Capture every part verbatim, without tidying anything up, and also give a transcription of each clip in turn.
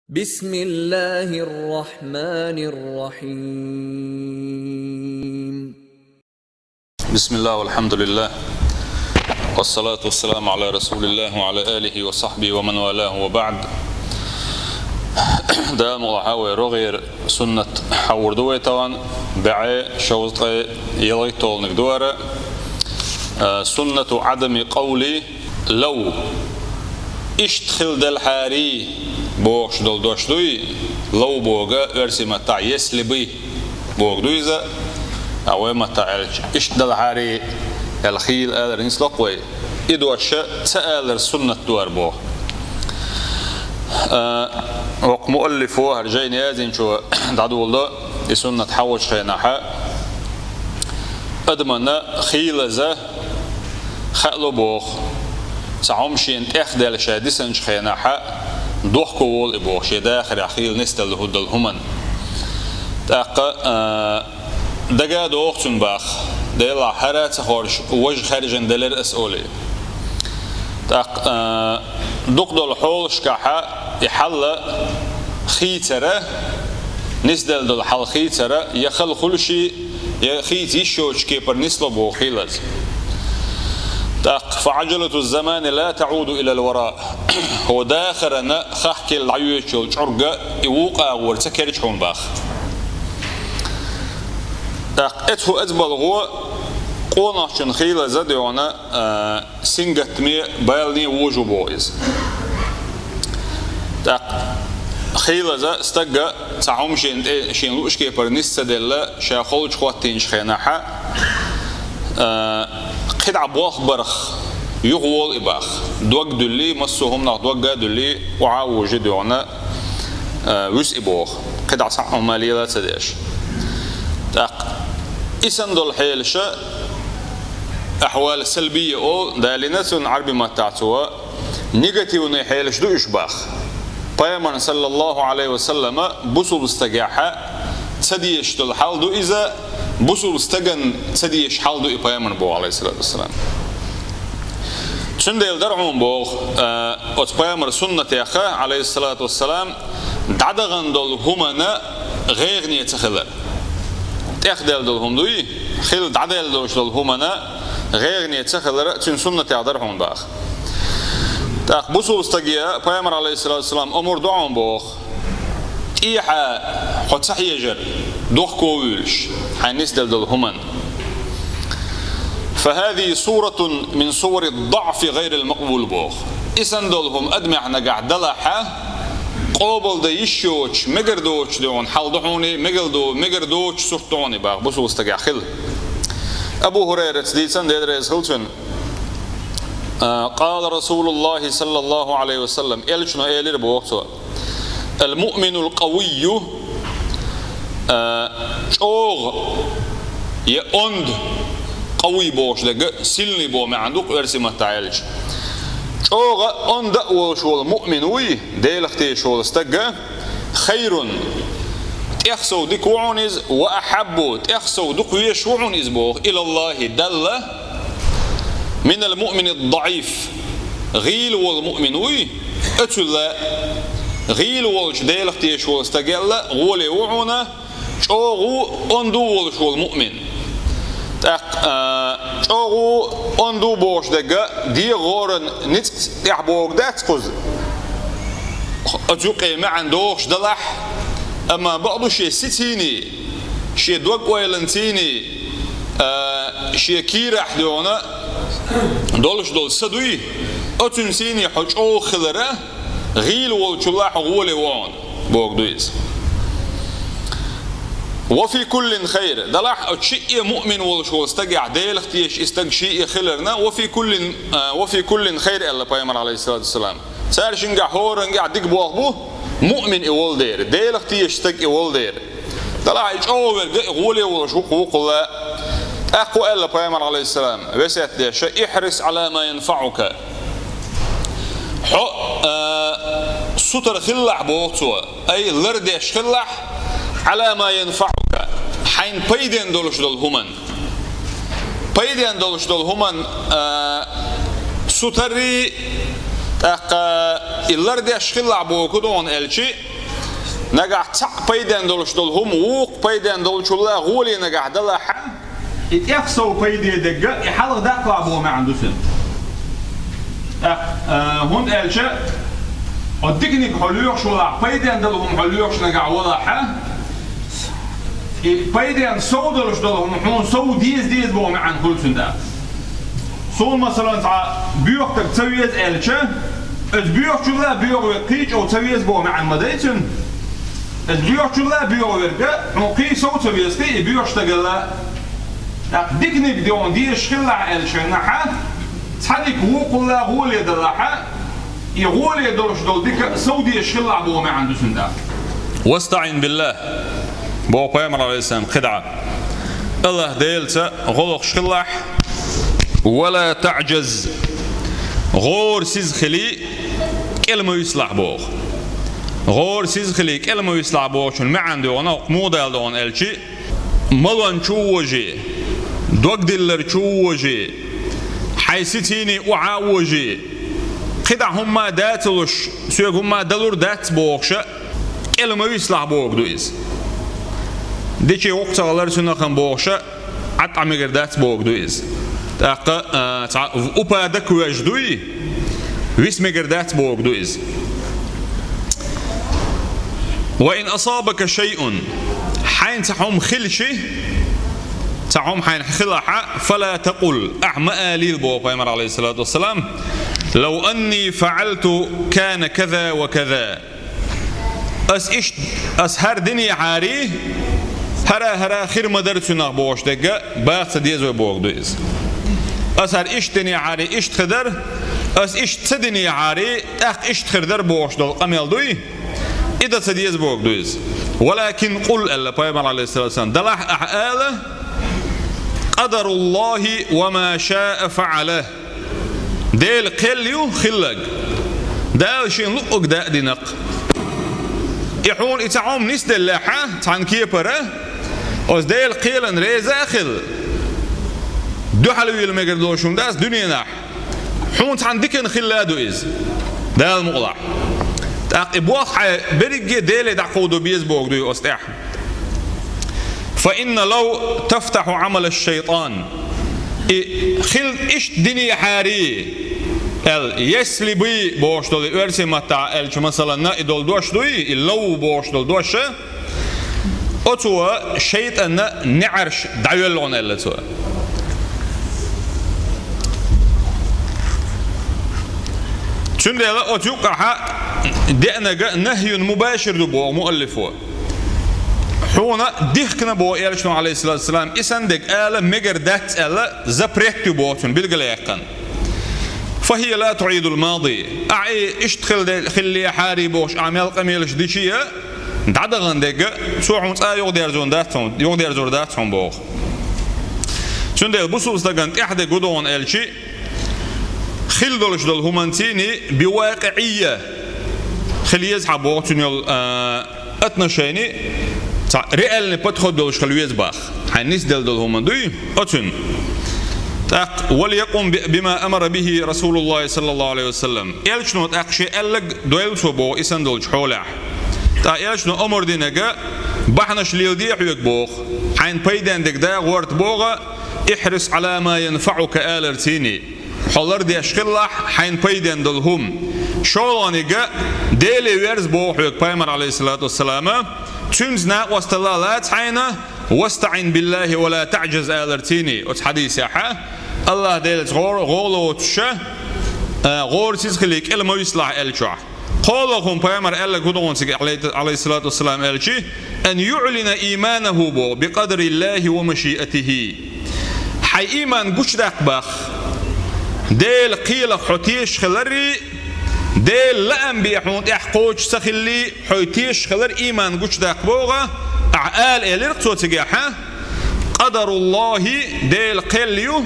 بسم الله الرحمن الرحيم. بسم الله والحمد لله، والصلاة والسلام على رسول الله وعلى آله وصحبه ومن والاه وبعد. Дала мукъ лахь вай рогӀера суннат хьахьор ду вай тахана, бӀаь шовзткъе ялхитталгӀаниг ду хӀара, а, سنة عدم قول لو. Иштта хилла делхьарий бохуш долу дош дуй, لو боху оьрсийн маттахь если бы боху ду иза, а вай маттахь аьлча, иштта делхьарий аьлла хийла алар нисло-кх вай. И дош ца алар суннат ду хӀара боху. А, вокху муаллифо, хӀара жайна яздинчо дӀадоладо и суннат хьахьочу хенахь, адамана хийлаза хаало боху, цхьа хӀума шена тӀехдаьлла ша дисинчу хенахь, дохко волу и боху, шен дахарехь хийла нисделла хӀума долу хӀуманна. ТӀаккха, а, дага а доху цунна боху, делахь хӀара а ца хоржуш, важа хаьржина делира ас олий. ТӀаккха, а, дукха долу хьолашкахь и хьал хийцара, нисделла долу хьал хийцара, я хала хуьлуш, я хийца йиш йоцучу кепара нисло боху хийлаза. ТӀаккха فعجلة الزمان لا تعود إلى الوراء. ХӀокху дахаран хахкийла дӀайоьдуш йолу чӀорга и вукху агӀор ца керча хьуна боху. ТӀаккха эцу хӀу эцу балхо къонахчун хийлаза дуьйна, а, сингаттаме, балане вожу боху иза. ТӀаккха хийлаза стага цхьа хӀума шена тӀе, шена луъучу кепара нис ца делла, ша холчу хӀоттийначу хенахь, а, кхидӀа болх барх юха волу и боху. Дог дуьллий, массо а хӀуманах дог а дуьллий, охьа а вужий дуьйна, а, вуьсу и боху. КхидӀа цхьа а хӀума лела а ца деш. ТӀаккха и санна долу хьелаша, ахьвал салбия олу, далийна цунна Ӏарби маттахь цо, негативный хьелаш ду уьш боху. Пайхамарна, саллаллаху Ӏалайхи ва саллама, бусулба стагехь ца дезаш долу хьал ду иза, бусулба стагана ца дезаш хьал ду и пайхамарна боху, Ӏалайхиссалату вассалам. Цундела дара хьуна боху, а, оцу пайхамаран суннатех, Ӏалайхиссалату вассалам, дӀадахана долу хӀуманна гӀайгӀане ца хилар. ТӀехдаьлла долу хӀума дуй, хила дӀадаьлла долуш долу хӀуманна гӀайгӀане ца хилар цуьнан суннатех дара хьуна боху. ТӀаккха бусулба стаге пайхамар, Ӏалайхиссалату вассалам, омра до хьуна боху, тӀехьа хьо ца хьежар, дохко вуьйлуш, хьайна нисделла долу хӀуманна. فهذه صورة من صور الضعف غير المقبول боху. И санна долу хӀума адамехь нагахь далахь, къобалдан йиш йоцуш, мегар доцуш дуьйна хьал ду хьуна, мегар до-, мегар доцуш сурт ду хьуна боху бусулба стагехь хила. Абу ХӀурайрас дийцина, Дела реза хуьлда цунна, а, قال رسول الله صلى الله عليه وسلم, элчано элира боху цо: المؤمن القوي, а, чӀогӀа я онда, къавий бохуш дерг, сильный боху маьӀна ду-кх оьрсийн маттахь аьлча. ЧӀогӀа онда а волуш волу муъмин вуй, Делах тешаш волу стаг, خير, тӀех сов дика ву хьуна иза, وأحب, тӀех сов дукха везаш ву хьуна иза боху, إلى الله, Далла, من المؤمن الضعيف, гӀийла волу муъмин вуй, оцул а гӀийла волчу Делах тешаш волу стагал а гӀоле ву хьуна, чӀогӀа ву, онда ву волуш волу муъмин. ТӀаккха, а, чӀогӀа ву, онда ву бохуш дерг, дегӀан гӀоран ницкъ тӀехь бохург дац кхуза. Оцу юкъе маьӀна дохуш далахь, амма бакъду шен сицаний, шен дог-ойланцаний, а, шен кийрахь дуьйна долуш долу са дуй, оцуьнцаний хьо чӀогӀа хилар, гӀийла волчул а хьо гӀоле ву хьуна, бохург ду иза. وفي كل خير. Далахь оцу шиъ а муъмин волуш волу стагехь Делах тешаш и стаг шиъ а хиларна, وفي كل, а, وفي كل خير, аьлла пайхамар, Ӏалайхиссалату вассалам. Цара шингахь хӀораннехь дика болх бу, муъмин и волу дера, Делах тешаш стаг и волу дера. Далахь и чӀогӀа верг а и гӀоле волуш ву-кх вукхул а. ТӀаккха аьлла пайхамар, Ӏалайхиссалам, весет деш: احرص على ما ينفعك. Хьо, а, сутара хилалахь, боху цо, ай, лардеш хилалахь, على ما ينفعك, хьайна пайден долуш долу хӀуман. Пайден долуш долу хӀуман, а, сутарий, тӀаккха и лардеш хилалахь боху ду хьуна аьлчи, Нагахь цхьаъ пайден долуш долу хӀума вукху пайден долчулла гӀоле нагахь далахь, и тӀех сов пайде дерг, и хьалха даккхалахь боху маьӀна ду цуьнан. ТӀаккха, а, хӀунда аьлча, хьо диканиг хьо лоьхуш валахь, пайден долу хӀума хьо лоьхуш нагахь валахь, и пайден сов долуш долу хӀума хьуна сов деза-деза боху маьӀна хуьлу цуьнан тӀаккха. Суна, масалан, цхьа боьха стаг ца веза аьлча, иза боьхачулла боьха верг кхин а чӀогӀа ца веза боху маьӀна ма дай цуьнан. Иза боьхачулла боьха верг, хьуна кхин а сов ца веза, кхин а и боьхачу стагалла. ТӀаккха диканиг де хьуна дезаш хилалахь аьллачу хенахь, цхьа дика вукхулла гӀоле далахь, и гӀоле долуш долу дика сов дезаш хилалахь боху маьӀна ду цуьнан тӀаккха. «ВастаӀин биллахӀ», боху пайхамар, алейхиссалам, кхидӀа. АллахӀ Делаца гӀо лохуш хилалахь, «ва ла таӀжаз», гӀора сиза хилий, кӀела ма висалахь боху. ГӀора сиза хилий, кӀела ма висалахь бохучун маьӀна ду хьуна, муха дала ду хьуна аьлчи, малон чу вожий, догдиллар чу вожий, хьайн сицийний охьа а вожий, кхидӀа хӀумма а дац луш, соьга хӀумма а далур дац бохуша, кӀела ма висалахь боху ду иза. Дичи гӀуккха ца гӀалар цуьнан хан бохуша, Ӏад Ӏа мегар дац боху ду иза. ТӀаккха, а, цхьа упадак веш дуй, вис мегар дац боху ду иза. «Ва ин асабака шайъун», хьайна цхьа хӀума хилчи, цхьа хӀума хьайна хилахьа, «фала такъул», ахьа ма алийла боху пайхамар, алейхиссалату вассалам, «лав анни фаӀалту кана каза ва каза». Ас ишт-, ас хӀара динехьарий, хӀара-хӀара хир ма дара цуьнах бохуш дерг баха ца деза вай боху ду иза. Ас хӀара ишт динехьарий, ишт хир дара, ас ишт ца динехьарий, тӀаккха ишт хир дара бохуш долу къамел дуй, и дан ца деза боху ду иза. «Валакин къул», аьлла пайхамар, алейхиссалату вассалам, далахь ахьа ала: «Къадаруллахи ва ма шаа фаӀала». Делан кхел ю хилларг. Дала шен луъург даа динарг. И хьуна и цхьа хӀума нисделлехьа, цхьана кепара, оцу Делан кхелан реза а хилла, дуьхьал вийла мегар долуш хӀума дац дуьненахь. Хьуна цхьана диканна хилла а ду иза. Дала мукъалахь. ТӀаккха и болх хьайн берриге Деле дӀакховдо беза боху дуй оцу тӀехь. «Фа инна лав тафтахьу Ӏамала шайтан». И хила иштта динехьарий, аьлла, если бы бохуш долу и оьрсийн маттахь аьлча, масаланна, и долу дош дуй, и лав бохуш долу доша, оцо шайтӀанна неӀарш дӀайоьллу хьуна аьлла цо. Цундела оцу юккъахьа деанага нахьюн мубашир ду боху муаллифо. Хьуна дихкина боху элчано, алейхиссалату вассалам, и санна дерг ала мегар дац аьлла, запрет ю боху цунна билгалъяьккхина. «Фахия ла туӀидул мади». Ахьа и иштта хила де-, хиллехьарий бохуш, ахьа мел къамелаш дичи а, дӀадахана дерг, цо хьуна цкъа юхадерзор дац хьуна, юхадерзор дац хьуна боху. Цундела бусулба стагана тӀехь дерг хӀун ду хьуна аьлчи, хила долуш долу хӀуманций бивакъиъия хила еза хьан боху цуьнан йолу, а, отношение, цхьа реальный подход долуш хила веза боху. Хьайн нисделла долу хӀума дуй, оцуьнан. ТӀаккха: «Валякъум би-, бима амара бихи Расулуллахи саллаллаху алейхи ва саллам». Элчано тӀаккха шен аьлларг дойла цо боху и санна долчу хьолехь. ТӀаккха элчано омар динарг бахьанаш леладе хьоьга боху. Хьайна пайден дерг да гӀорта боху, «ихьрис Ӏала ма янфаӀука» аларций. Хьо лардеш хилалахь хьайна пайден долу хӀума. ШолгӀаниг, Деле верза боху хьоьга пайхамар, алейхиссалату вассалама, цуьнца накъосталла лаца хьайна, «вастаӀин биллахи ва ла таӀжаз» аларций оцу хьадисехьа, АллахӀ Делаца гӀо-, гӀо лоцуша, а, гӀора сиз хилий кӀела ма висалахь аьлла чохь. КхоалгӀа хӀума пайхамар аьлларг хӀун ду хьуна цига, алей-, алейхиссалату вассалам, аьлчи, «ан юӀлина ийманаху» боху, «би къадриллахи ва машиатихи». Хьайн ийман гучудаккха боху. Делан кхелах хьо тешаш хиларий, Делан лаам бен хьуна тӀехь кхочуш ца хиллий, хьо тешаш хилар ийман гучудаккха боху, ахьа ала элира цо цигахьа. «Къадаруллахи», Делан кхел ю,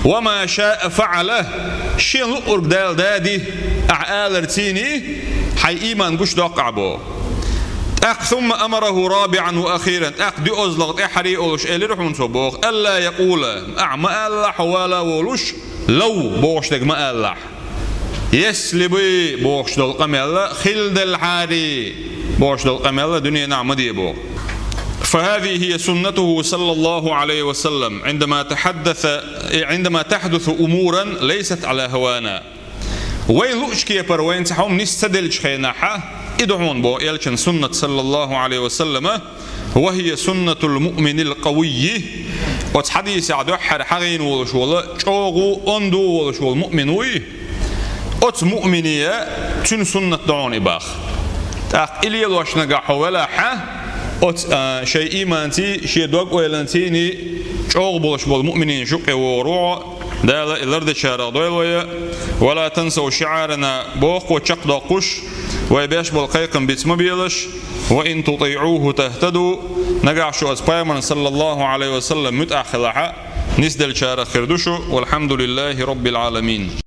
«ва ма шаа фаӀала», шен луъург Дала дади, ахьа аларций, хьайн ийман гучудоккху ахьа боху. ТӀаккха «сумма амараху рабиӀан ва ахиран», тӀаккха доьазлагӀа тӀаьххьарий олуш элира хьуна цо боху, «алла якъула», ахьа ма алалахь хьо вала волуш, «лав» бохуш дерг ма алалахь. Если бы бохуш долу къамел хилла делахьара, бохуш долу къамел дуьненахь ма де боху. فهذه هي سنته صلى الله عليه وسلم عندما تحدث عندما تحدث أمور ليست على هوانا. Вай луъучу кепара вайна цхьа хӀума нис ца деллачу хенахь, и ду хьуна боху элчан суннат, саллаллаху Ӏалайхи ва саллама, وهي سنة المؤمن القوي. Оцу хьадисехь дуьххьара хьахийна волуш волу, чӀогӀа ондо волуш волу муъмин вуй, оцу муъмине цуьнан суннат ду хьуна и боху. ТӀаккха и лелош нагахь хьо велахь, оцу, а, шайн ийманций, шен дог-ойланцийний чӀогӀа болуш болу муъминийн юкъе вогӀур ву хьо, Дала и лардечарах дойла вай. ولا تنسوا شعارنا боху чекхдоккхуш, вай беш болу кхайкхам биц ма белаш. وإن تطيعوه تهتدوا. Нагахь шу оцу пайхамарна, саллаллаху Ӏалайхи ва саллам, муьтӀахь хилахь, нисделлачарах хир ду шу. والحمد لله رب العالمين.